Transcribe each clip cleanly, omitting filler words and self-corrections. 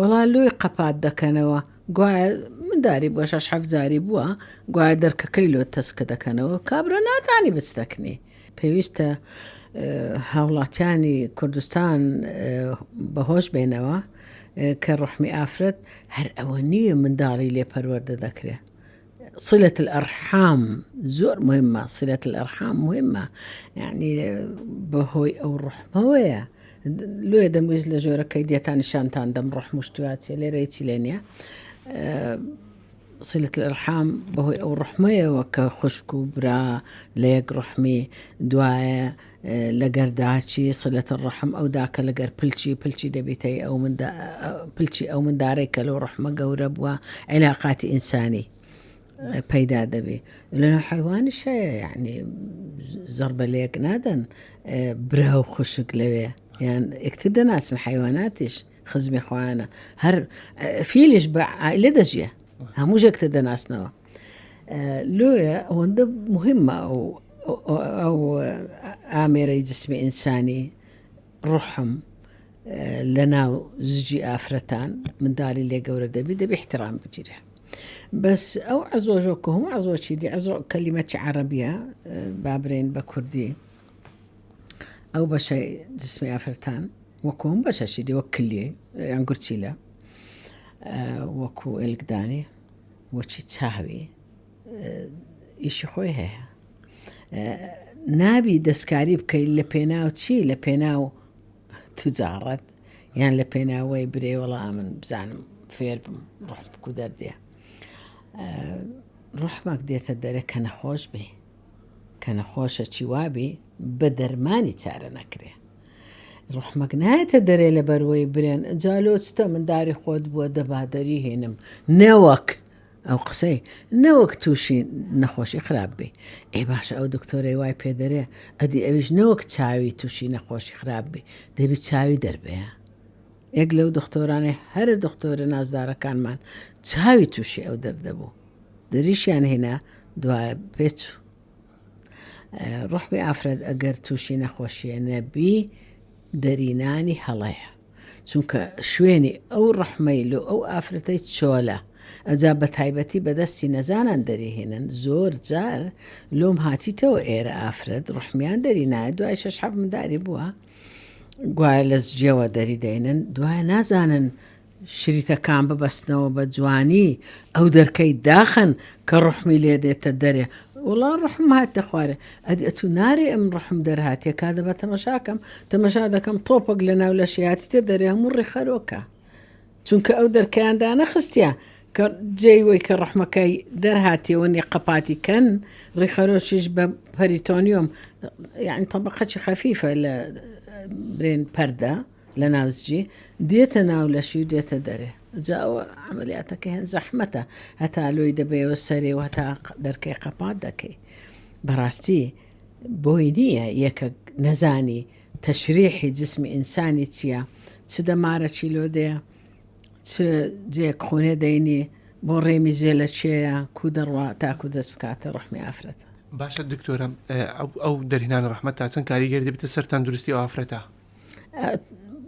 وەڵا لۆی قەپات دەکەنەوە گوایە منداری بووە شەش حەفت جاری بووە گوایە دەرکەکەی لۆ تەسکە دەکەنەوە کابرا ناتانی بچتەکنی پێویستە هاوڵاتیانی کوردستان بەهۆش بێنەوە کە ڕحمی ئافرەت هەر ئەوە نییە منداڵی لێ پەروەردە دەکرێت صلة الأرحام زۆر مهمە صلة الأرحام مهمە یعنی بەهۆی ئەو ڕحمەوەیە لۆیە دەمویست لە ژۆرەکەی دێتان نیشانتان دەم ڕحم و شتواتیە لێرە هیچی لێ نییە صلة الأرحام بەهۆی ئەو ڕحمەیەوە کە خوشک و برا لە یەک ڕحمی دوایە لەگەر داچی صلة الرحم ئەو داکە لەگەر پلچی پلچی دەبیتەی ئەو پلچی ئەو مندارەی کە لەو ڕحمە گەورە بووە عیلاقاتی ئینسانی پەیدا دەبی لە حیوانیش هەیە یعنی زەربە لەیەک نادەن برا و خوشک لەوێ یان یەکتر دەناسن حیواناتیش خزمی خۆیانە هەر فیلیش بە عائلە دەژیە هەموو یەکتر دەناسنەوە لۆیە ئەوەندە مهمە ئەو ئەو ئامێرەی جسمی ئینسانی ڕحم لە ناو زجی ئافرەتان منداڵی لێ گەورە دەبی دەبی احترام بگیرێ بەس ئەو عزۆژۆ کە هەم عزۆچی دی عزۆ کەلیمەکی عەرەبیە بابرێن بە کوردی ئەو بەشەی جسمی ئافرەتان وەکو هەم بەشەشی دی وەک کلیێ یان گورچیلە وەکو ئێلکدانی وەچی چاوی ئیشی خۆی هەیە نابی دەستکاری بکەیت لە پێناو چی لە پێناو تجاڕەت یان لە پێناوەی برێ وەڵا من بزانم فێر بم ڕۆح کو دەردێ ڕحمەک دێتە دەرێ کە نەخۆش بێ کە نەخۆشە چی وابی بە دەرمانی چارە نەکرێ ڕحمەک نایەتە دەرێ لە بەروەی برێن جالۆ چتە منداری خۆت بووە دەبا دەری هێنم نەوەک ئەو قسەی نەوەک تووشی نەخۆشی خراپ بی ئێ باشە ئەو دکتۆرەی وای پێ دەرێ ئەدی ئەویش نەوەک چاوی تووشی نەخۆشی خراپ بی دەبی چاوی دەربێ یەک لەو دکتۆرانەی هەرە دکتۆرە نازدارەکانمان چاوی تووشی ئەو دەردە بوو دەریشیان هێنا دوایە پێچوو ڕحمی ئافرەت ئەگەر تووشی نەخۆشیە نەبی دەرینانی هەڵەیە چونکە شوێنی ئەو ڕەحمەی لۆ ئەو ئافرەتەی چۆلە ئەجا بە تایبەتی بەدەستی نەزانان دەریهێنن زۆر جار لۆم هاتیتەوە ئێرە ئافرەت ڕەحمیان دەری نایە دوای شەش حەفت منداری بووە گوایە لە زجێوە دەری دەینن دوای نازانن شریتەکان ببەستنەوە بە جوانی ئەو دەرکەی داخەن کە ڕوحمی لێ دێتە دەرێ وڵا ڕحم هاتە خوارێ ئەدی ئەتوو نارێ ئەم ڕحم دەرهاتیە کا دەبە تەمەشاکەم تەمەشا دەکەم تۆپەک لە ناو لەشی هاتیتە دەرێ هەموو ڕێخەرۆکە چونکە ئەو دەرکەیان دانەخستە کە جێی وەی کە ڕحمەکەی دەرهاتیەوە نی قەپاتی کەن ڕیخەرۆکیش بە پەریتۆنیۆم یعنی طبقەکی خەفیفە لە برێن پەردە لە ناو زجی دێتە ناو لەشی و دێتە دەرێ جا ئەوە عەمەلیاتەکە هێن زەحمەتە هەتا لۆی دەبەیەوە سەرێ و هەتا دەرکەی قەپات دەکەی بەڕاستی بۆی نییە یەکە نەزانی تەشریحی جسمی ئینسانی چییە چ دەمارەکی لۆ دێ چ جێک خونێ دەینی بۆ ڕێمی زێ لە چێیە کو دەڕوا تاکو دەست بکاتە ڕەحمی ئافرەتە. باشە دکتۆرە ئەو دەرهێنانە ڕەحمەت تا چەند کاریگەر دەبێتە سەر تەندروستی ئەو ئافرەتە؟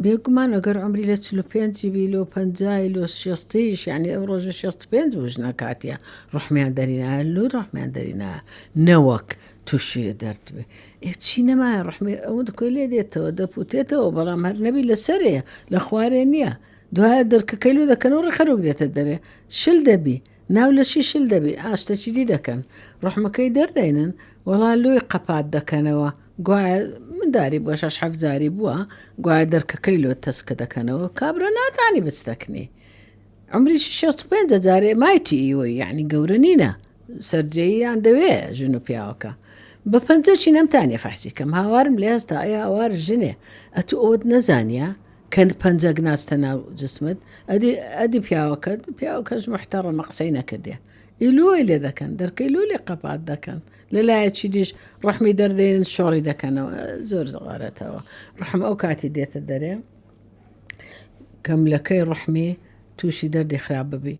بێگومان ئەگەر عمری لە 45 بی لۆ پەنجای لۆ شێستیش یعنی ئەو ڕۆژە 65 بوو ژنە کاتیە ڕحمیان دەرینا لۆ ڕحمیان دەرینا نەوەک تووشی دەرد بێ ئێ چی نەمایە ڕحمی ئەوە دکۆی لێ دێتەوە دەپوتێتەوە بەڵام هەر نەبی لەسەرێ لە خوارێ نییە دوایە دەرکەکەی لۆ دەکەنەوە ڕێخەرۆک دێتە دەرێ شل دەبی ناو لەشی شل دەبی ئاشتەکی دی دەکەن ڕحمەکەی دەردەینن وەڵا لۆی قەپات دەکەنەوە گوایە منداری بووە شەش حەفت جاری بووە گوایە دەرکەکەی لۆ تەسکە دەکەنەوە کابرا ناتانی بچتەکنی عمری 65 جارێ مایتی ئیوەی یعنی گەورە نینە سەرجەییان دەوێ ژن و پیاوەکە بە پەنجەچی نەمتانێ فەحسی کەم هاوارم لێ هەستا ئەی هاوار ژنێ ئەتو ئەوەت نەزانیە کە پەنجەک ناستە ناو جسمت ئەدی ئەدی پیاوەکەت پیاوەکەش محتەڕەمە قسەی نەکردێ ئیلۆی لێ دەکەن دەرکەی لۆ لێ قەپات دەکەن لە لایەکی دیش ڕەحمی دەردێنن شۆڕی دەکەنەوە زۆر زغارەتەوە ڕەحم ئەو کاتی دێتە دەرێ کەملەکەی ڕەحمی تووشی دەردی خراپ ببی.